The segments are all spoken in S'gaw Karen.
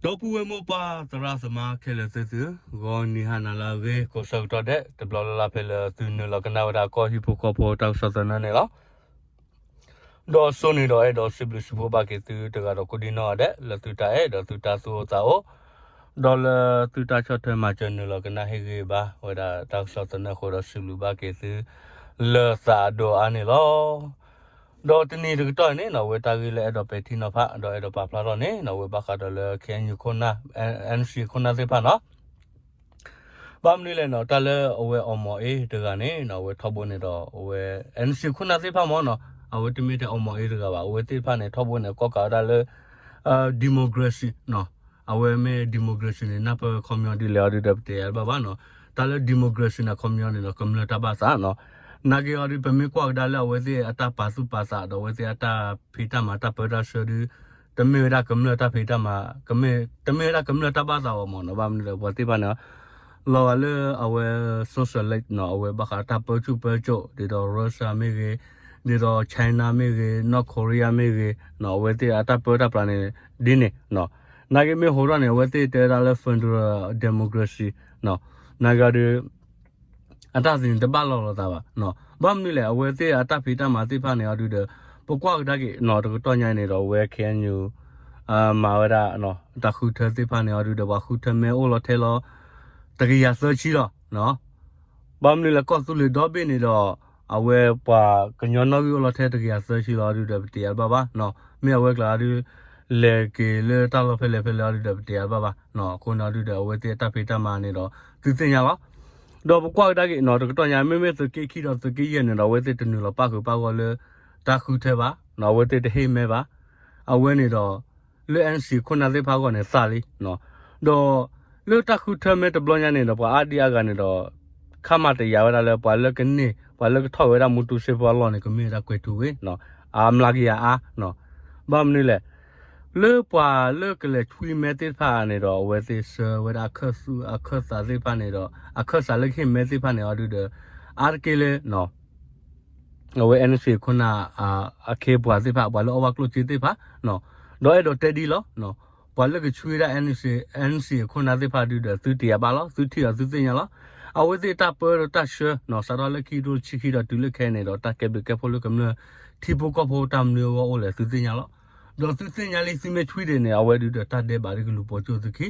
ဒီပုၢ်ဝဲၢ်မိၢ်ပၢ်သရၣ်သမါခဲလၢာ်သ့ၣ်သု, ဂီၤနံၤဟါနၤလၢအဂ့ၤ ကိးဆၢကတီၢ်ဒဲး တဘျီလၢ်လၢ်ဖဲလၢသုနုာ်လီၤကနၣ်ဝဲဒၣ်ကီၢ်ဟံၣ်ဖိဃီဖိတၢ်ကစီၣ်သနၢၣ်န့ၣ်လီၤ. ဒီးစိန့ၣ်ဒီးအဲၣ်ဒိးစံးဘျုးစံးဖှိၣ်ဘၣ်က့ၤသုတဂၤဒီးကိးဒံနီၢ်ဂၤဒဲး လၢသုတၢ်အဲၣ်ဒီးသုတၢ်သူၣ်အိၣ်သးအိၣ်, ဒီးလၢသုတၢ်ဆီၣ်ထွဲမၤစၢၤနုာ်လီၤကနၣ်ဟ့ၣ်ဂံၢ်ဘါဝဲဒၣ်တၢ်ကစီၣ်သနၢၣ်အဃိဒီးစံးဘျုးဘၣ်က့ၤသု လၢသးအဒိၣ်အါန့ၣ်လီၤ. ဒီးတနံၤတကတီၢ်အံၤန့ၣ်နီၤ အဝဲတၢ်ဂ့ၢ်လၢအဲၣ်ဒိးပဲာ်ထံနီၤဖး ဒီးအဲၣ်ဒိးပာ်ဖျါထီၣ်န့ၣ်နီၤ အဝဲဘၣ်ဃးဒီးလၢ K N U ခိၣ်နၢ် N C ခိၣ်နၢ်သ့ၣ်တဖၣ်နီၤ ဘၣ်မနုၤလဲၣ်နီၤ တၢ်လၢအဝဲအီမီၤအ့တဂၤန့ၣ်နီၤ အဝဲထီဘိန့ၣ်ဒီး အဝဲ N C ခိၣ်နၢ်သ့ၣ်တဖၣ်မ့ၢ်နီၤ အဝဲတမ့ၢ်ထဲအီမီၤအ့တဂၤဘၣ် အဝဲသ့ၣ်တဖၣ်န့ၣ် ထီဘိန့ၣ် ကီၣ်ကးဝဲဒၣ်လၢ democracy နီၤ အဝဲမ့ၢ် democracy န့ၣ် နၢ်ပၢၢ်ခီပညီဒ်လဲၣ်အီၤဒုဒီးပတဲယၤတဘၣ်ဘၣ်နီၤ တၢ်လၢ democracy န့ၣ် ခီပညီန့ၣ်ဒီး ကမျၢၢ်တၢ်ဘၣ်သးနီၤ နာ်က့အီၤဒု ပမ့ၢ်ကွၢ်ကဒါလၢအဝဲသ့ၣ်အတၢ်ပာ်သူၣ်ပာ်သး ဒီးအဝဲသ့ၣ်အတၢ်ဖံးတၢ်မၤတၢ်ပၢတၢ်ဆှၢဒု တမ့ၢ်ဝဲဒၣ်ကမျၢၢ်တၢ်ဖံးတၢ်မၤ တမ့ၢ်ဝဲဒၣ်ကမျၢၢ်တၢ်ဘၣ်သးဘၣ်မ့ၢ်နီၤ ဘၣ်မနုၤလဲၣ် ပှၤသ့ၣ်တဖၣ်န့ၣ် လီၤဂာ်လၢအဝဲ socialist နီၤ အဝဲဘၣ်ဃးတၢ်ပၢဆူၣ်ပၢစိး ဒ်သိး Russia မ့ၢ်ဂ့ၤ, ဒ်သိး China မ့ၢ်ဂ့ၤ, North Korea မ့ၢ်ဂ့ၤနီၤ အဝဲသ့ၣ်အတၢ်ပၢတၢ်ပြးန့ၣ် ဒ်န့ၣ်နီၤ နာ်က့မ့ၢ်ဟိထီၣ်န့ၣ် အဝဲသ့ၣ်တဲဝဲဒၣ်လၢ federal democracy နီၤ နာ်က့အီၤဒု အတၢ်သ့ၣ်န့ၣ်တဘၣ်လီၤလိာ်သးဘၣ်နီၤ ဘၣ်မနုၤလဲၣ် အဝဲသ့ၣ်အတၢ်ဖံးတၢ်မၤသ့ၣ်တဖၣ်န့ၣ်အီၤဒုဒီး ပကွၢ်ကဒါက့ၤနီၤ တကတီၢ်ညါန့ၣ်ဒီး အဝဲ K N U မၤဝဲဒၣ် တၢ်ဃုထၢသ့ၣ်တဖၣ်န့ၣ်အီၤဒုဒီး ပှၤဃုထၢမဲအိၣ်လီၤထဲလီၤ တကယၤသၢဆံလီၤ ဘၣ်မနုၤလဲၣ် ကီၢ်သူလ့ၤဒီဘ့ၣ်န့ၣ်ဒီး အဝဲပှၤကညီနီၣ်ဂံၢ်အိၣ်လီၤထဲတကယၤသၢဆံလီၤအီၤဒုဒီး ပတဲယၤတဘၣ်ဘၣ်နီၤ မ့ၢ်အဝဲကျါအီၤဒု လဲၤက့ၤလၢတၢ်လီၢ်ဖဲလဲၣ်ဖဲလဲၣ်အီၤဒုဒီး ပတဲယၤတဘၣ်ဘၣ်နီၤ အဃိန့ၣ်အီၤဒုဒီး အဝဲသ့ၣ်အတၢ်ဖံးတၢ်မၤန့ၣ်ဒီး သုသ့ၣ်ညါလီၤ ဒီးပကွၢ်ကဒါက့ၤနီၤ တကတီၢ်ညါ မ့မ့ၢ်သုးက့ခံဒီးသုးက့ယဲၢ်န့ၣ်ဒီး အဝဲသ့ၣ်တနုာ်လီၤပၣ်ဃုာ်ပၣ်ဂီၢ်လၢ တၢ်ဃုထၢဘၣ်နီၤ အဝဲသ့ၣ်တဟ့ၣ်မဲဘၣ် အဝဲန့ၣ်ဒီး လၢ N C ခိၣ်နၢ်သ့ၣ်တဖၣ်အဂီၢ်န့ၣ်သးလံနီၤ ဒီး လၢတၢ်ဃုထၢမဲတဘျီညါန့ၣ်ဒီး ပှၤအါဒံအါဂၤန့ၣ်ဒီး ခါမၤတယာ်ဝဲဒၣ်လၢ ပှၤလၢကန့ၢ် ပှၤလၢကထီၣ်ဝဲဒၣ်မူတူစ့ဖိအလီၢ်န့ၣ် ကမ့ၢ်ဝဲဒၣ်ကွဲၤထူဝ့နီၤ အမျးကယၤအါနီၤ ဘၣ်မနုၤလဲၣ် လၢပှၤလၢကလဲၤဆွံမဲသ့ၣ်တဖၣ်န့ၣ်ဒီး အဝဲသ့ၣ်ဆှၢဝဲဒၣ်အခၢၣ်သူ အခၢၣ်သးသ့ၣ်တဖၣ်န့ၣ်ဒီး အခၢၣ်စးလၢကဟ့ၣ်မဲသ့ၣ်တဖၣ်န့ၣ်အီၤဒုဒီး အါတက့ၢ်လၢ အဝဲ N C ခိၣ်နၢ် အခ့အပှၤသ့ၣ်တဖၣ် ပှၤလၢအီၣ်ဘၣ်ကျိၣ်စ့သ့ၣ်တဖၣ် ဒီးအဲၣ်ဒိးတဲဒ်လီၤ ပှၤလၢကဆွံဝဲဒၣ် N C အခိၣ်နၢ်သ့ၣ်တဖၣ်ဒုဒီး သုတယာ်ဘၣ်လီၤ သုထံၣ်ဒီးသုသ့ၣ်ညါလီၤ အဝဲသ့ၣ်တၢ်ပၢဒီးတၢ်ဆှၢ စးထီၣ်လၢခံကထိတဆံခံဒီးတုၤလၢခဲအံၤန့ၣ်ဒီး တၢ်ကဲဘျုးကဲဖှိၣ်လၢကမျၢၢ်ထံဖိကီၢ်ဖိတၢ်မနုၤအဂီၢ်အိၣ်လဲၣ် သုသ့ၣ်ညါလီၤ ဒီးသုသ့ၣ်ညါလံ သုမ့ၢ်ဆွံဒံးန့ၣ် အဝဲဒုဒီးတၢ်ဒဲးဘးဒ်ကလူၤပိာ်ကၠိၣ်သုခံ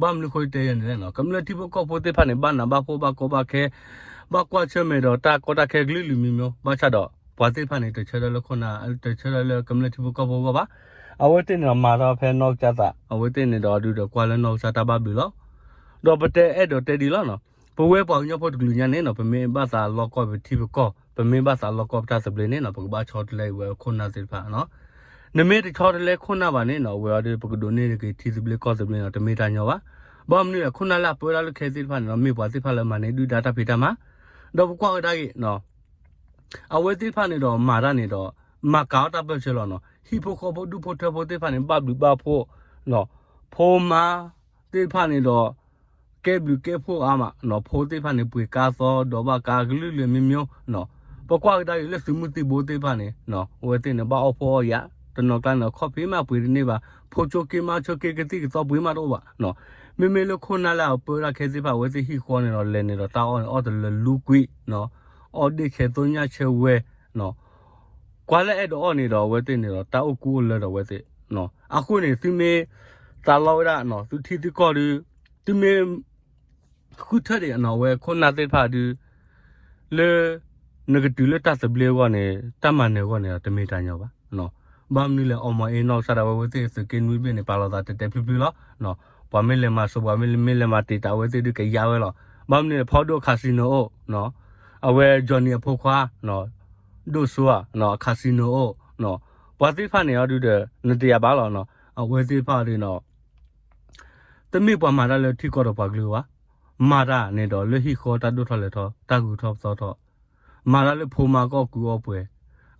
ဘၣ်မနုၤဃိတဲယဲန့ၣ်လဲၣ် ကမျၢၢ်ထံဖိကီၢ်ဖိသ့ၣ်တဖၣ်န့ၣ် ဘၣ်နးဘၣ်ဖှီၣ်ဘၣ်ကီဘၣ်ခဲ ဘၣ်ကွၢ်ဆၢၣ်မဲာ်ဒီးတၢ်ကီတၢ်ခဲကလုာ်လုာ်မံၤမံၤ ဘၣ်ဆၣ်ဒီး ပှၤသ့ၣ်တဖၣ်န့ၣ် တဆၢထၢၣ်လၢခိၣ်နၢ် တဆၢထၢၣ်လၢကမျၢၢ်ထံဖိကီၢ်ဖိအဂီၢ်ဘၣ် အဝဲသ့ၣ်န့ၣ်ဒီးမၤထီၣ်ဖဲနီၢ်ကစၢ်သး အဝဲသ့ၣ်န့ၣ်ဒီးဒုဒီးကွၢ်လၢနီၢ်ကစၢ်တၢ်ဘၣ်ဘျုးလီၤ ဒီးပတဲအဲၣ်ဒိးတဲဒ်လီၤ ပဝဲပှၤကညီဖိတကလုာ်ညါန့ၣ်နီၤ ပမ့ၢ်ဘၣ်သးလီကီၢ်ပထံပကီၢ် ပမ့ၢ်ဘၣ်သးလီကီၢ်ပတၢ်သဘျ့န့ၣ်နီၤ ပကဘၣ်ဆီတလဲအံၤဝဲခိၣ်နၢ်သ့ၣ်တဖၣ်နီၤ နမ့ၢ်တဆီတလဲခိၣ်နၢ်ဘၣ်န့ၣ်နီၤ အဝဲအီၤဒု ပကဒိးန့ၢ်က့ၤထံသဘျ့ကီၢ်သဘျ့နီၤ တမ့ၢ်တၢ်ညီဘၣ် ဘၣ်မနုၤလဲၣ် ခိၣ်နၢ်လၢအပၢဒၣ်လၢခဲသ့ၣ်တဖၣ်န့ၣ်နီၤ မ့ၢ်ပှၤသ့ၣ်တဖၣ်လၢမၤန့ၢ်ဒုၣ်ဒါတၢ်ဖံးတၢ်မၤ ဒီးပကွၢ်ကဒါက့ၤ အဝဲသ့ၣ်တဖၣ်န့ၣ်ဒီးမၤတၢ်န့ၣ်ဒီး မၤကၤအီၣ်တၢ်ပၢၢ်ဆၢလီၤနီၤ ဟံၣ်ဖိဃီဖိဒူၣ်ဖိထၢဖိသ့ၣ်တဖၣ်န့ၣ် ဘၣ်ဘျုးဘၣ်ဖှိၣ်နီၤ ဖိမါသ့ၣ်တဖၣ်န့ၣ်ဒီး ကဲဘျုးကဲဖှိၣ်အါမးနီၤ ဖိသ့ၣ်တဖၣ်န့ၣ် ပှ့ၤကါသီ ဒီးဘၣ်ကါကလုာ်လုာ်မံၤမံၤနီၤ ပကွၢ်ကဒါက့ၤလၢသုးမုၢ်သံၣ်ဘိသ့ၣ်တဖၣ်န့ၣ် အဝဲသ့ၣ်န့ၣ် ဘၣ်အီၣ်ဖိအီၣ်ယာ် တနီၤကျါန့ၣ်ဒီး ခီၣ်ဖံးမးပှ့ၤတန့ၢ်ဘၣ် ဖိကၠိက့မါကၠိက့ ကသံၣ်ကသီပှ့ၤမးတအိၣ်ဘၣ်နီၤ မ့မ့ၢ်လၢခိၣ်နၢ်လၢအပၢဒၣ်ခဲသ့ၣ်တဖၣ် အဝဲသ့ၣ်ဟံၣ်ဃီန့ၣ်ဒီး လဲၤန့ၣ်ဒီးတၢ်အီၣ်န့ၣ် အီၣ်တလၢလူကွံာ်နီၤ အီၣ်ဒ့ၣ်ဆဲးသိညၣ်ဆဲးဝဲနီၤ ကွၢ်လၢအဲၣ်ဒိးအီၣ်န့ၣ်ဒီး အဝဲသ့ၣ်န့ၣ်ဒီး တၢ်အိၣ်ကူအိၣ်လၢဒီးအဝဲသ့ၣ် အဃိန့ၣ် သုမ့ၢ် သးလီဝဲဒၣ်နီၤ သုထံသုကီၢ်ဒု သုမ့ၢ် ဃုထၢဒံးနီၤ အဝဲခိၣ်နၢ်သ့ၣ်တဖၣ်ဒု လၢ နကတုၤလၢတၢ်သဘျ့အဂီၢ်န့ၣ် တၢ်မၤနၢၤအဂီၢ်န့ၣ်ဒီး တမ့ၢ်တၢ်ညီဘၣ် ဘၣ်မနုၤလဲၣ် အီမီၤအ့နီၢ်ကစၢ်ဒၣ်ဝဲ အဝဲသ့ၣ်သုးက့နွံဘ့ၣ်န့ၣ် ပာ်လီၤသးတဲာ်တဲာ်ဖျုးဖျုးလီၤ ပှၤမ့ၢ်လဲၤမၤစိး ပှၤမ့ၢ်လဲၤမၤတံာ်တာ် အဝဲသ့ၣ်ဒုကယါဝဲလီၤ ဘၣ်မနုၤလဲၣ် ဖီဒိၣ် casino အိၣ် အဝဲ Johnny အဖိခွါ ဒိၣ်စိဧါ casino အိၣ် ပှၤသ့ၣ်တဖၣ်န့ၣ်အီၤဒုဒီး နတယာ်ဘၣ်လီၤ အဝဲသ့ၣ်တဖၣ်ဒုနီၤ တမ့ၢ်ပှၤမၤတၢ်လၢထံကီၢ်ဒီးပှၤကလုာ်ဘၣ်, မၤတၢ်န့ၣ်ဒီးလၢဟံၣ်ဃီတၢ်ဒိၣ်ထီၣ်လဲၤထီၣ် တၢ်ဂုၤထီၣ်ပသီထီၣ်, မၤတၢ်လၢဖိမါကအီၣ်ကူအီၣ်ပှဲၤ,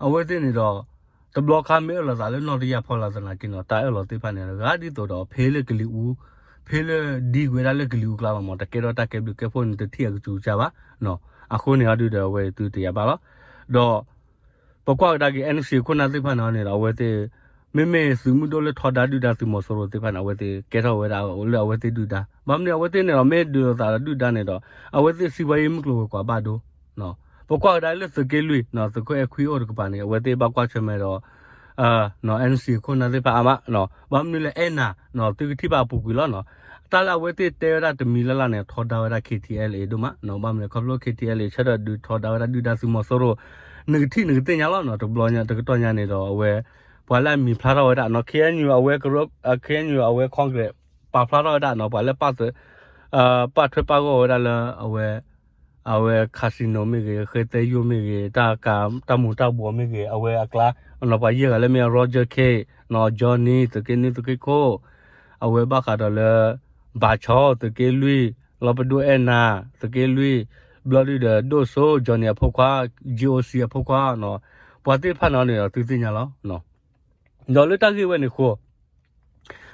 အဝဲသ့ၣ်န့ၣ်ဒီး တဘျီခါမ့ၢ်အၢၣ်လီၤသးလၢနီၢ်တယၢ်ဖီလာ်သနာ်က့နီၤ တၢ်အၢၣ်လီၤသ့ၣ်တဖၣ်န့ၣ် ဂၤဒ်သိးဒီး ဖဲလၢကလံၤအူ, ဖဲလၢဒံကွံာ်ဝဲဒၣ်လၢကလံၤအူကျါလီၤမး တကဲထီၣ်တၢ်ကဲဘျုးကဲဖှိၣ်န့ၣ် တထံၣ်အကစူၤကစၢ်ဘၣ်, အဃိန့ၣ်အီၤဒုဒီးအဝဲသုတယာ်ဘၣ်လီၤ, ဒီး ပကွၢ်ကဒါက့ၤ NC ခိၣ်နၢ်သ့ၣ်တဖၣ်န့ၣ်အီၤန့ၣ်ဒီး အဝဲသ့ၣ် မ့မ့ၢ်သုးမုၢ်ဒိၣ်လၢထီဒါဒုၣ်ဒါသုးမီၤစိရိၤသ့ၣ်တဖၣ်န့ၣ် အဝဲသ့ၣ်ကဲထီၣ်ဝဲဒၣ်လၢအဝဲသ့ၣ်ဒုၣ်ဒါ, ဘၣ်မနုၤအဝဲသ့ၣ်န့ၣ်ဒီး မ့ၢ်ဒုးလိာ်သးဒီးဒုၣ်ဒါန့ၣ်ဒီး အဝဲသ့ၣ်စံးဘၣ်ယဲမုၢ်ကျိၤဝဲၤကွာ်ဘၣ်ဒိ ပကွၢ်ကဒါလၢသုးက့လွံၢ် သုးခိၣ်အဲၣ်ခွံအိၣ်တကပၤန့ၣ် အဝဲသ့ၣ်ဘၣ်ကွၢ်ဆၢၣ်မဲာ်ဒီး NC ခိၣ်နၢ်သ့ၣ်တဖၣ်အါမး, ဘၣ်မနုၤလဲၣ် အဲၣ်နၤ သုကထံၣ်ဘၣ်အပူၤကွံာ်လီၤနီၤ. တၢ်လၢအဝဲသ့ၣ်တဲဝဲဒၣ်တမံၤလၢ်လၢ်န့ၣ် ထီဒါဝဲဒၣ် KTLA ဒိၣ်မးနီၤ, ဘၣ်မနုၤလဲၣ် ခီဖျိ KTLA ဆၢထၢၣ်ဒုးထီဒါဝဲဒၣ်ဒုၣ်ဒါသုးမီၤစိရိၤ, နကထံၣ်နကသ့ၣ်ညါလီၤနီၤ, တဘျီညါတကတီၢ်ညါန့ၣ်ဒီး အဝဲ ပှၤလၢအမံၤဖျါထီၣ်ဝဲဒၣ်နီၤ KNU အဝဲ KNU အဝဲ Congress ပာ်ဖျါထီၣ်ဝဲဒၣ်နီၤ, ပှၤလၢပာ် ပာ်ထွဲပာ်ဂီၢ်ဝဲဒၣ်လၢအဝဲ အဝဲ casino မ့ၢ်ဂ့ၤ, ဃဲသဲယိၣ်မ့ၢ်ဂ့ၤ, တၢ်မူၤတၢ်ဘှီးမ့ၢ်ဂ့ၤ, အဝဲအကျါနီၤ, ပှၤယဲၢ်ဂၤလၢမ့ၢ် Roger K နီၤ, Johnny သုးက့နွံသုးက့ခိၣ်, အဝဲဘၣ်ဃးဒီးလၢ ဘၣ်ဆီ သုးက့လွံၢ်, လီပဒိၣ်အဲၣ်နၤ သုးက့လွံၢ်, ဘျီဒုဒီးဒိၣ်စိ Johnny အဖိခွါ, GOC အဖိခွါနီၤ, ပှၤသ့ၣ်တဖၣ်န့ၣ်ဒီးသုသ့ၣ်ညါလီၤ. ဒီးလၢတၢ်ဂ့ၢ်ဝဲန့ၣ်အဃိ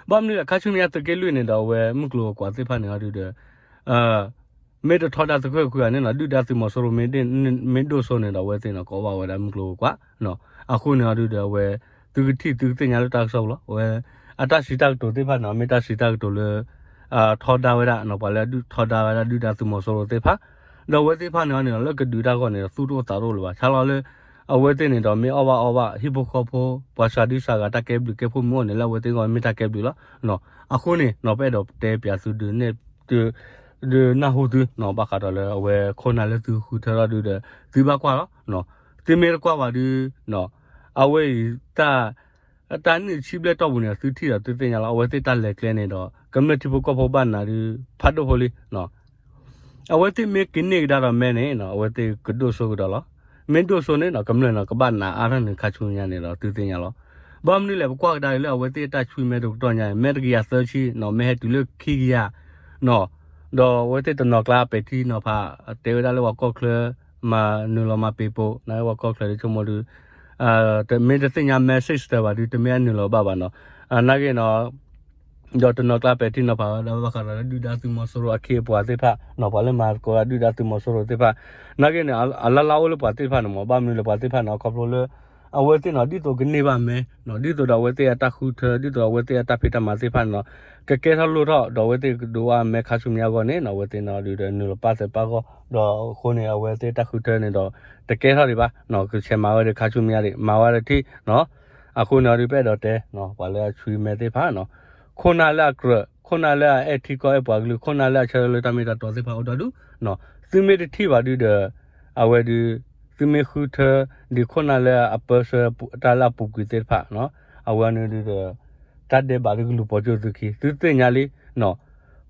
ဘၣ်မနုၤလဲၣ် ခါဆူညါသုးက့လွံၢ်န့ၣ်ဒီး အဝဲမုၢ်ကျိၤဝဲၤကွာ်သ့ၣ်တဖၣ်န့ၣ်အီၤဒုဒီး မ့ၢ်တထီဒါသုးခိၣ်အဲၣ်ခွံဂၤန့ၣ်နီၤ, ဒုၣ်ဒါသုးမီၤစိရိၤ မ့ၢ်ဒိၣ်စိန့ၣ်ဒီး အဝဲသ့ၣ်န့ၣ် ကအီၣ်ဘၣ်ဝဲဒၣ်မုၢ်ကျိၤဝဲၤကွာ်နီၤ. အဃိန့ၣ်အီၤဒုဒီး အဝဲ သုကထံၣ်သုကသ့ၣ်ညါလၢတၢ်ကစီၣ်ပူၤလီၤ. အဝဲ အတၢ်စံးတၢ်ကတိၤသ့ၣ်တဖၣ်န့ၣ် မ့ၢ်တၢ်စံးတၢ်ကတိၤလၢ ထီဒါဝဲဒၣ်နီၤ, ပှၤလၢအဒုးထီဒါဝဲဒၣ်ဒုၣ်ဒါသုးမီၤစိရိၤသ့ၣ်တဖၣ်, ဒီးအဝဲသ့ၣ်တဖၣ်န့ၣ်အီၤန့ၣ်ဒီး လၢကဒုးတၢ်ဂီၢ်န့ၣ်ဒီး သူၣ်တအိၣ်သးတအိၣ်လၢၤဘၣ်. ဆါလီၤလၢ အဝဲသ့ၣ်န့ၣ်ဒီး မ့ၢ်အီၣ်ဘၣ်အီဘၣ် ဟံၣ်ဖိဃီဖိ ပှၤစှၤဒုစှၤဂၤ တၢ်ကဲဘျုးကဲဖှိၣ်မ့ၢ်အိၣ်န့ၣ် လၢအဝဲသ့ၣ်အဂီၢ်မ့ၢ်တၢ်ကဲဘျုးလီၤ. အဃိန့ၣ်နီၤ ပအဲၣ်ဒိးတဲပၠးသုဒုးနဲၣ် ဒုးနၢ်ဟူသုနီၤ, ဘၣ်ဃးဒီးလၢအဝဲခိၣ်နၢ်လၢသုဃုထၢထီၣ်ဒုဒီး သုဘၣ်ကွၢ်လီၤ. သုမ့ၢ်တကွၢ်ဘၣ်ဒု အဝဲအံၤ တၢ်နံၣ်ဆံဘျဲၣ်တီၢ်ပူၤန့ၣ် သုထံၣ်ဒီးသုသ့ၣ်ညါလီၤ. အဝဲသ့ၣ်တၢ်လဲၤကျဲန့ၣ်ဒီး ကမျၢၢ်ထံဖိကီၢ်ဖိဘၣ်နးဒု ဖးဒိၣ်ဖိလံ. အဝဲသ့ၣ်မ့ၢ်ကန့ၢ်ကဒါဒီးမဲန့ၣ် အဝဲသ့ၣ်ကဒိၣ်စိကဒီးလီၤ. မ့ၢ်ဒိၣ်စိန့ၣ်နီၤ ကမျၢၢ်န့ၣ် ကဘၣ်နးအါထီၣ်န့ၣ် ခါဆူညါန့ၣ်ဒီးသုသ့ၣ်ညါလီၤ. ဘၣ်မနုၤလဲၣ် ပကွၢ်ကဒါအံၤလၢအဝဲသ့ၣ်အတၢ်ဆွံမဲတကတီၢ်ညါ မဲတကယၤသၢဆံနီၤ, မဲဟဲတုၤလၢခံကယၤနီၤ, ဒီးအဝဲသ့ၣ်တနီၤကျါပဲာ်ထံနီၤဖး တဲဝဲဒၣ်လၢပှၤကီၢ်ချၢ မၤနုာ်လီၤမၤပ့ၤပိာ် နာ်က့ပှၤကီၢ်ချၢဒုဆိကမိၣ်ဒု မ့ၢ်တသ့ၣ်ညါ message တၢ်ဘၣ်ဒု တမ့ၢ်အနုာ်လီၤဘၣ်ဘၣ်နီၤ. နာ်က့နီၤ ဒီးတနီၤကျါပဲာ်ထံနီၤဖးဝဲဒၣ် ဘၣ်ဃးဒီးလၢဒုၣ်ဒါသုးမီၤစိရိၤအခ့အပှၤသ့ၣ်တဖၣ်နီၤ, ပှၤလၢမၤသကိးဒုၣ်ဒါသုးမီၤစိရိၤသ့ၣ်တဖၣ် နာ်က့န့ၣ် အလါလါအိၣ်လၢပှၤသ့ၣ်တဖၣ်န့ၣ်မး, ဘၣ်မနုၤလဲၣ် ပှၤသ့ၣ်တဖၣ်န့ၣ် ခီဖျိလၢ အဝဲသ့ၣ်နီၤ ဒ်သိးကန့ၢ်ဘၣ်မဲနီၤ, ဒ်သိးဒီးအဝဲသ့ၣ်အတၢ်ဃုထၢ ဒ်သိးဒီးအဝဲသ့ၣ်အတၢ်ဖံးတၢ်မၤသ့ၣ်တဖၣ်န့ၣ်နီၤ ကကဲထီၣ်လိၣ်ထီၣ် ဒီးအဝဲသ့ၣ်ကဒိးအါမဲခါဆူညါအဂီၢ်န့ၣ်နီၤ, အဝဲသ့ၣ်န့ၣ်ဒုးဒီးနုာ်လီၤပာ်သးပာ်ဂီၢ် ဒီးအဃိန့ၣ် အဝဲသ့ၣ်တၢ်ဃုထၢန့ၣ်ဒီး တကဲထီၣ်ဒံးဘၣ်နီၤ, ကဆဲးမၤဝဲဒၣ်ခါဆူညါဒံး မၤဝဲဒၣ်တထံၣ်နီၤ. အဃိန့ၣ်အီၤဒုး ပအဲၣ်ဒိးတဲ ပှၤလၢအဆွံမဲသ့ၣ်တဖၣ်နီၤ, ခိၣ်နၢ်လၢအကြၢး ခိၣ်နၢ်လၢအအဲၣ်ထံကီၢ်အဲၣ်ပှၤကလုာ် ခိၣ်နၢ်လၢအဆၢထၢၣ်လၢတၢ်မ့ၢ်တၢ်တီသ့ၣ်တဖၣ်အိၣ်ဒီဒူၣ်နီၤ, သုမ့ၢ်တထံၣ်ဘၣ်ဒုးဒီး အဝဲဒုး သုမ့ၢ်ဃုထၢ ဒ်ခိၣ်နၢ်လၢအပၢဆှၢတၢ်လၢအပူၤကွံာ်သ့ၣ်တဖၣ်နီၤ, အဝဲန့ၣ်ဒုးဒီး တၢ်ဒဲးဘးဒုးကလူၤပိာ်ကၠိၣ်သုခံ သုသ့ၣ်ညါလံနီၤ,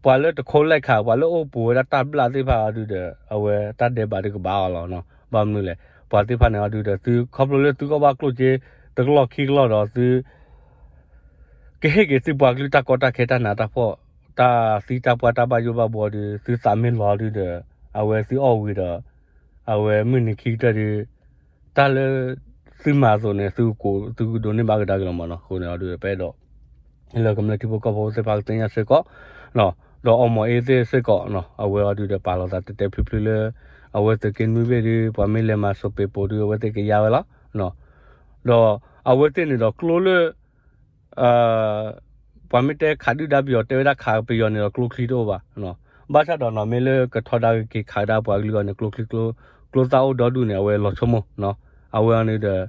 ပှၤလၢတခိးလဲၣ်ခး ပှၤလၢအိၣ်ပူၤဝဲဒၣ်တၢ်ဘျၣ်သ့ၣ်တဖၣ်အီၤဒုးဒီး အဝဲတၢ်ဒဲးဘးဒုးကဘၣ်အီၤလီၤနီၤ. ဘၣ်မနုၤလဲၣ် ပှၤသ့ၣ်တဖၣ်န့ၣ်အီၤဒုးဒီး သုခီဖျိလၢသုကအီၣ်ဘၣ်ကျိၣ်စ့ တကလီၢ်ခံကလီၢ်ဒီးသု ကဟ့ၣ်က့ၤသုပှၤကလုာ်တၢ်ကီတၢ်ခဲတၢ်နးတၢ်ဖှီၣ် တၢ်သံတၢ်ပှၢ်တၢ်ဘၣ်ယိၣ်ဘၣ်ဘှီဒုး သုသးမ့ၢ်လီၤဒုးဒီး အဝဲသုအီၣ်ဝံၤဒီး အဝဲမုၢ်နံၤခံကတၢၢ်ဒုး တၢ်လၢသုမၤအသိးန့ၣ် သုက သုကဒိးန့ၢ်ဘၣ်ကဒါက့ၤလီၤမးနီၤ. အဃိန့ၣ်အီၤဒုးဒီး ပအဲၣ်ဒိး လၢကမျၢၢ်ထံဖိကီၢ်ဖိသ့ၣ်တဖၣ်ကသ့ၣ်ညါစ့ၢ်ကီး ဒီးအီမီၤအ့သ့ၣ်စ့ၢ်ကီးနီၤ အဝဲအီၤဒုးဒီးပာ်လီၤသးတဲတဲဖျုဖျုလၢ အဝဲသုးက့နွံဘ့ၣ်ဒုး ပှၤမ့ၢ်လဲၤမၤစိးပ့းပိးဒုး အဝဲသ့ၣ်ကယါဝဲလီၤ. ဒီးအဝဲသ့ၣ်န့ၣ်ဒီးကျိလၢ ပှၤမ့ၢ်တဲခးဒုၣ်ဒါပယီၤ တဲဝဲဒၣ်ခးပယီၤန့ၣ်ဒီး ကျိချံတအိၣ်ဘၣ်. ဘၣ်ဆၣ်ဒီးနီၤ မ့ၢ်လၢကထီဒါက့ၤခးဒၣ်ပှၤကလုာ်အဂီၢ်န့ၣ် ကျိချံကျိ ကျိသၣ်အိၣ်ဒီဒူၣ်န့ၣ် အဝဲလီၤဆိကမိၣ်နီၤ. အဝဲအီၤန့ၣ်ဒီး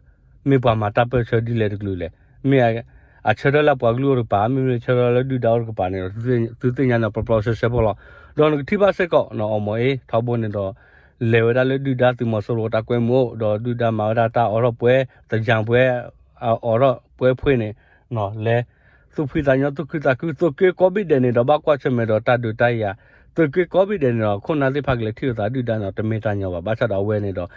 မ့ၢ်ပှၤမၤတၢ်ပၢၢ်ဆၢဒ်လဲၣ်တကလုာ်လဲၣ်. မ့ၢ်အဆၢထၢၣ်လၢပှၤကလုာ်အိၣ်တကပၤ မ့မ့ၢ်ဆၢထၢၣ်လၢဒုၣ်ဒါအိၣ်တကပၤန့ၣ်ဒီး သုသ့ၣ်ညါန့ၣ် ပျီပျီဆှဲဆှဲဖိလီၤ. ဒီးနကထံၣ်ဘၣ်စ့ၢ်ကီးနီၤ အီမီၤအ့ထီဘိန့ၣ်ဒီး လဲၤဝဲဒၣ်လၢဒုၣ်ဒါသုးမီၤစိရိၤတၢ်ကွဲမုာ်အိၣ် ဒီးဒုၣ်ဒါမၤဝဲဒၣ်တၢ်အိးထီၣ်ပှဲၤ သယၢၢ်ပှဲၤ အိးထီၣ်ပှဲၤဖှ့န့ၣ် လဲၤ သူၣ်ဖှံသးညီသူၣ်ခုသးခု သုးက့ကိးဘ့ၣ်ဒဲးန့ၣ်ဒီး ဘၣ်ကွၢ်ဆၢၣ်မဲာ်ဒီးတၢ်ဒုးတၢ်ယၤ သုးက့ကိးဘ့ၣ်ဒဲးန့ၣ်ဒီး ခိၣ်နၢ်သ့ၣ်တဖၣ်ကလဲၤထံၣ်လိာ်သးဒုၣ်ဒါန့ၣ်ဒီး တမ့ၢ်တၢ်ညီဘၣ်. ဘၣ်ဆၣ်ဒီးအဝဲန့ၣ်ဒီး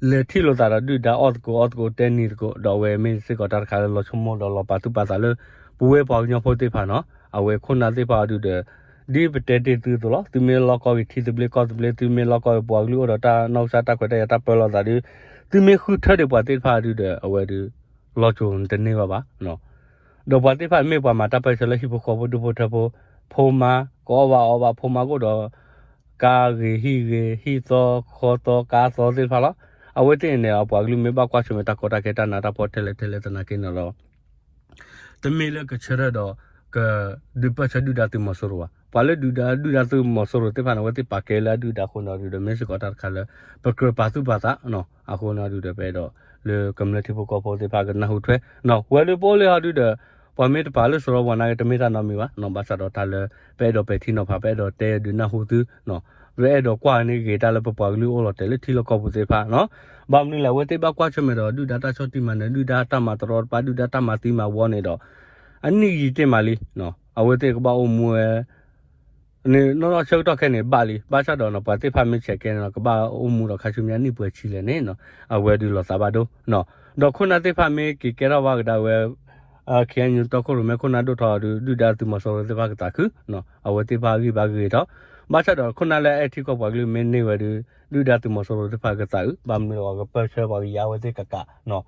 လဲၤထံၣ်လိာ်သးဒီးဒုၣ်ဒါအီၣ်သကိးအီသကိးတဲနံၤသကိး ဒီးအဝဲမ့ၢ်စ့ၢ်ကီးတၢ်တခါလၢလီၤဆိကမိၣ်ဒီးလီၤပာ်သူၣ်ပာ်သးလၢ ပဝဲပှၤကညီဖိသ့ၣ်တဖၣ်နီၤ အဝဲခိၣ်နၢ်သ့ၣ်တဖၣ်အီၤဒုးဒီး ဒ်ပတဲတ့ၢ်သုအသိးလီၤ. သုမ့ၢ်လီၢ်ကီၢ်ဂ့ၤထံသဘျ့ကီၢ်သဘျ့ သုမ့ၢ်လီၢ်ကီၢ်ဂ့ၤပှၤကလုာ်အိၣ်ဒီးတၢ်နီၢ်ကစၢ်တၢ်ခွဲးတၢ်ယာ်တၢ်ပၢလီၤသးဒုး သုမ့ၢ်ဃုထၢဒံးပှၤသ့ၣ်တဖၣ်အီၤဒုးဒီး အဝဲဒုး လီၤစိၤတန့ၢ်ဘၣ်ဘၣ် ဒီးပှၤသ့ၣ်တဖၣ်မ့ၢ်ပှၤမၤတၢ်ပၢၢ်ဆၢလၢဟံၣ်ဖိဃီဖိဒူဖိထၢဖိ ဖိမါ ကအီၣ်ဘၣ်အီဘၣ် ဖိမါကအိၣ်ဒီး ကါဂ့ၤဟံၣ်ဂ့ၤ ဟံၣ်သီခီသီကါသီသ့ၣ်တဖၣ်လီၤ. အဝဲသ့ၣ်န့ၣ် အပှၤကလုာ်မ့ၢ်ဘၣ်ကွၢ်ဆၢၣ်မဲာ်တၢ်ကီတၢ်ခဲတၢ်နးတၢ်ဖှီၣ်ထဲလဲၣ်ထဲလဲၣ်သနာ်က့န့ၣ်ဒီး တမ့ၢ်လၢကဆၢထၢၣ်ဒီး ကဒုးပၢၢ်ဆၢဒုၣ်ဒါသုးမီၤစိရိၤဘၣ်. ပှၤလၢဒုၣ်ဒါ ဒုၣ်ဒါသုးမီၤစိရိၤသ့ၣ်တဖၣ်န့ၣ် အဝဲသ့ၣ်ပာ်ကဲလၢအဒုၣ်ဒါအဃိန့ၣ်ဒီး မ့ၢ်စ့ၢ်ကီးတၢ်တခါလၢ ပကြၢးပာ်သူၣ်ပာ်သးနီၤ. အဃိန့ၣ်ဒုးဒီး ပအဲၣ်ဒိးလၢကမျၢၢ်ထံဖိကီၢ်ဖိသ့ၣ်တဖၣ်ကနၢ်ဟူထွဲနီၤ. ဝဲဒုးပအိၣ်လၢဟီဒုးဒီး ပှၤမ့ၢ်တပာ်လၢစရီပှၤနာ်က့ တမ့ၢ်တၢ်နီတမံၤဘၣ်နီၤ. ဘၣ်ဆၣ်ဒီးတၢ်လၢ ပအဲၣ်ဒိးပဲာ်ထံနီၤဖး ပအဲၣ်ဒိးတဲဒုးနၢ်ဟူသုနီၤ. ပအဲၣ်ဒိးကွၢ်န့ၢ်ဂ့ၤတၢ်လၢပပှၤကလုာ်အိၣ်လီၤတဲာ်လၢထံလီၢ်ကီၢ်ပူၤသ့ၣ်တဖၣ်နီၤ. ဘၣ်မနုၤလဲၣ် အဝဲသ့ၣ်ဘၣ်ကွၢ်ဆၢၣ်မဲာ်ဒီး ဒုၣ်ဒါတၢ်ဆီၣ်တံၢ်မၤနၢၤ ဒုၣ်ဒါတၢ်မၤတရီတပါ ဒုၣ်ဒါတၢ်မၤသံမၤဝီန့ၣ်ဒီး အနံၣ်ယံာ်တ့ၢ်မးလံနီၤ. အဝဲသ့ၣ်ကဘၣ်အိၣ်မူဝဲ န့ၣ် နီၢ်နီၢ်ဆၢကတီၢ်ခဲအံၤန့ၣ် ဘၣ်လံ. ဘၣ်ဆၣ်ဒီးနီၤ ပှၤသ့ၣ်တဖၣ်မ့ၢ်ဆဲးကဲန့ၣ်နီၤ ကဘၣ်အိၣ်မူဒီးခါဆူညါနံၣ်ပှဲၤဆံလဲၣ်န့ၣ်နီၤ အဝဲဒုးလီၤသးဘၣ်ဒိနီၤ. ဒီးခိၣ်နၢ်သ့ၣ်တဖၣ်မ့ၢ်က့ၤကဲထီၣ်ဘၣ်ကဒါဝဲ KNU တီခိၣ်ရိၣ်မဲခိၣ်နၢ်ဒိၣ်ထီၣ်ဒီး ဒုၣ်ဒါသုးမီၤစိရိၤသ့ၣ်တဖၣ်ကသးခုနီၤ အဝဲသ့ၣ်တဖၣ်ဂံၢ်ဘါဂ့ၤထီၣ်. ဘၣ်ဆၣ်ဒီးခိၣ်နၢ်လၢအအဲၣ်ထံကီၢ်ပှၤကလုာ်မ့ၢ်န့ၢ်ဝဲဒီး ဒုၣ်ဒါသုးမီၤစိရိၤသ့ၣ်တဖၣ်ကသးအုး ဘၣ်မနုၤလဲၣ် ပှၤကပၢၢ်ဆၢပှၤကယါဝဲသ့ၣ်ကကးနီၤ.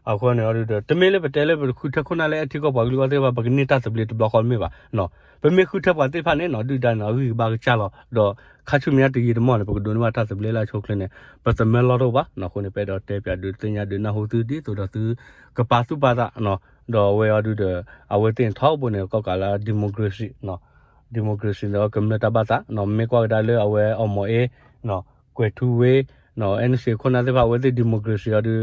အဃိန့ၣ်အီၤဒုးဒီး တမ့ၢ်လၢပတဲလၢပဃုထၢခိၣ်နၢ်လၢအဲၣ်ထံကီၢ်ပှၤကလုာ်အဂီၢ်သ့ၣ်တဖၣ် ပကန့ၢ်တၢ်သဘျ့တဘျီဃီမ့ၢ်ဘၣ်နီၤ. ပမ့ၢ်ဃုထၢပှၤသ့ၣ်တဖၣ်န့ၣ်နီၤ ဒုၣ်ဒါန့ၣ် အဂံၢ်ကဘၣ်ကစၢ်လီၤ. ဒီးခါဆူညါတယံာ်တမီၢ်န့ၣ် ပကဒိးန့ၢ်ဘၣ်တၢ်သဘျ့လၢအဆိအချ့န့ၣ် ပသမၢလီၢ်တအိၣ်ဘၣ်နီၤ. အဃိန့ၣ် ပအဲၣ်ဒိးတဲပၠးဒုးသ့ၣ်ညါဒုးနၢ်ဟူသုဒ်သိးဒီးသုကပာ်သူၣ်ပာ်သးနီၤ. ဒီးအဝဲအီၤဒုးဒီး အဝဲသ့ၣ်န့ၣ်ထီဘိန့ၣ် ကီၢ်ကးလၢ democracy နီၤ democracy ဒီးကမျၢၢ်တၢ်ဘၣ်သးနီၤ. မ့ၢ်ကွၢ်ကဒါလၢအဝဲအီၣ်မီၤအ့နီၤ ကွဲၤထူဝ့နီၤ NCA ခိၣ်နၢ်သ့ၣ်တဖၣ် အဝဲသ့ၣ် democracy အီၤဒုး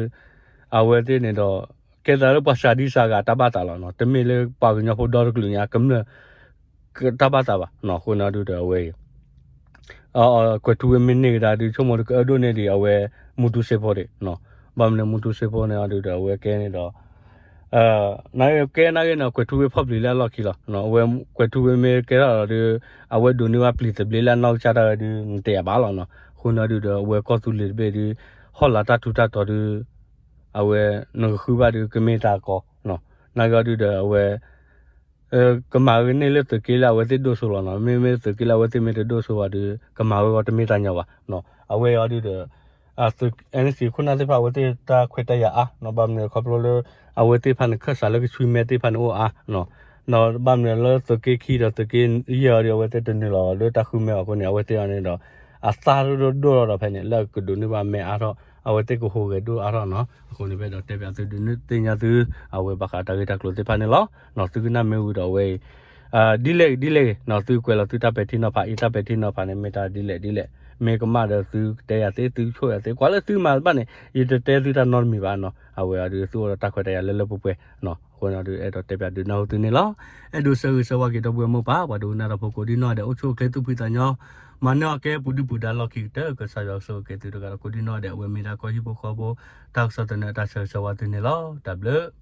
အဝဲသ့ၣ်န့ၣ်ဒီး ကဲသးလၢပှၤစှၤဒံစှၤဂၤတၢ်ဘၣ်သးလီၤနီၤ. တမ့ၢ်လၢပှၤကညီဖိဒီတကလုာ်ညါ ကမျၢၢ်တၢ်ဘၣ်သးဘၣ်နီၤ. အဃိန့ၣ်အီၤဒုးဒီးအဝဲအံၤ ကွဲၤထူဝ့မ့ၢ်န့ၢ်ကဒါဒုး ဆိကမိၣ်ဒီးကအၢဒိၣ်န့ၢ်ဒံးအဝဲ မူတူစ့ဖိဒံးနီၤ. ဘၣ်မနုၤမူတူစ့ဖိန့ၣ်အီၤဒုးဒီး အဝဲကဲန့ၣ်ဒီး နာ်က့ကဲနာ်က့န့ၣ် ကွဲၤထူဝ့ဖီၣ်ပျံၤလၢအလီၢ်ခံလီၤ. အဝဲကွဲၤထူဝ့မ့ၢ်ကဲထီၣ်ဒီး အဝဲဒိးန့ၢ်ဘၣ်ပျံၤသဘျ့လၢအနီၢ်ကစၢ်တၢ်ဝဲဒုး နတဲယၤဘၣ်လီၤနီၤ. အဃိန့ၣ်အီၤဒုးဒီး အဝဲကီၢ်သူလ့ၤတဘ့ၣ်ဒုး ဟီၣ်လာ်တၢ်ထူးတၢ်တီၤဒုး အဝဲနကဃုဘၣ်ဒုးကမ့ၢ်တၢ်ကီနီၤ. နာ်က့အီၤဒုးဒီး အဝဲ ကမၤဝဲန့ၢ်လၢသုးက့လၢအဝဲသ့ၣ်ဒိၣ်စိလီၤနီၤ. မ့မ့ၢ်သုးက့လၢအဝဲသ့ၣ်မ့ၢ်တဒိၣ်စိဘၣ်ဒီး ကမၤဝဲဂီၢ်တမ့ၢ်တၢ်ညီဘၣ်နီၤ. အဝဲအီၤဒုးဒီး NCA ခိၣ်နၢ်သ့ၣ်တဖၣ် အဝဲသ့ၣ်တၢ်ခွဲးတၢ်ယာ်အါနီၤ. ဘၣ်မနုၤခီဖျိလၢ အဝဲသ့ၣ်တဖၣ်န့ၣ် ခၢၣ်စးလၢကဆှံမဲသ့ၣ်တဖၣ်န့ၣ်အိၣ်အါနီၤ. ဒီးဘၣ်မနုၤလၢသုးက့ခံဒီးသုးက့ယဲၢ်အီၤဒီး အဝဲသ့ၣ်တနုာ်လီၤလၢတၢ်ဃုမဲအီၤအဃိန့ၣ် အဝဲသ့ၣ်အီၤန့ၣ်ဒီး အသၣ်ဒိၣ်ဒိၣ်လီၤဒီးဖဲန့ၣ် လၢအကဒိးန့ၢ်ဘၣ်မဲအါထီၣ် အဝဲသ့ၣ်ကဟူးဂဲၤဒိၣ်အါထီၣ်နီၤ. အဃိန့ၣ် ပအဲၣ်ဒိးတဲပၠးသုဒုးသ့ၣ်ညါသု အဝဲဘၣ်ဃးတၢ်ဂ့ၢ်တၢ်ကျိၤသ့ၣ်တဖၣ်န့ၣ်လီၤ. သုကနၣ်မ့ၢ်ဝံၤဒီးအဝဲအံၤ ဒ်လဲၣ်ဂ့ၤဒ်လဲၣ်ဂ့ၤနီၤ သုကွဲးလီၤသုတၢ်ပဲာ်ထံနီၤဖး အံၤတၢ်ပဲာ်ထံနီၤဖးန့ၣ် မ့ၢ်တၢ်ဒ်လဲၣ်ဒ်လဲၣ် မ့ၢ်ကမၣ်ဒီးသုကတဲယၤသ့ သုကဆိၣ်ယၤသ့ ကွၢ်လၢသုမၤတဘၣ်န့ၣ် ယတတဲသုတၢ်နီတမံၤဘၣ်နီၤ. အဝဲအီၤဒုးသုအိၣ်ဒီးတၢ်ခွဲးတၢ်ယာ်လၢလၢပှဲၤပှဲၤနီၤ. အဃိန့ၣ်ဒုးအဲၣ်ဒိးတဲပၠးဒုးနၢ်ဟူသုန့ၣ်လီၤ. အဲၣ်ဒိးဆၢဂ့ၤဆၢဝါက့ၤဒီပုၢ်ဝဲၢ်မိၢ်ပၢ် ပှၤဒိကနၣ်တၢ်ဖိကိးဒံနီၢ်ဒဲး အိၣ်ဆူၣ်အိၣ်ချ့သူၣ်ဖှံသးညီ မၤနၢၤအီၤကဲပူၤဒုၣ်ပူၤဒါလီၢ်ခံကတၢၢ် ကစၢ်ယွၤကဆိၣ်ဂ့ၤက့ၤသုတဂၤဒီးကိးဒံနီၢ်ဒဲး အဝဲမ့ၢ်ဒၣ်ကီၢ်ဟံၣ်ဖိဃီဖိ တၢ်ကစီၣ်သနၢၣ်တၢ်ဆၢဂ့ၤဆၢဝါသုန့ၣ်လီၤ. တၢ်ဘျုး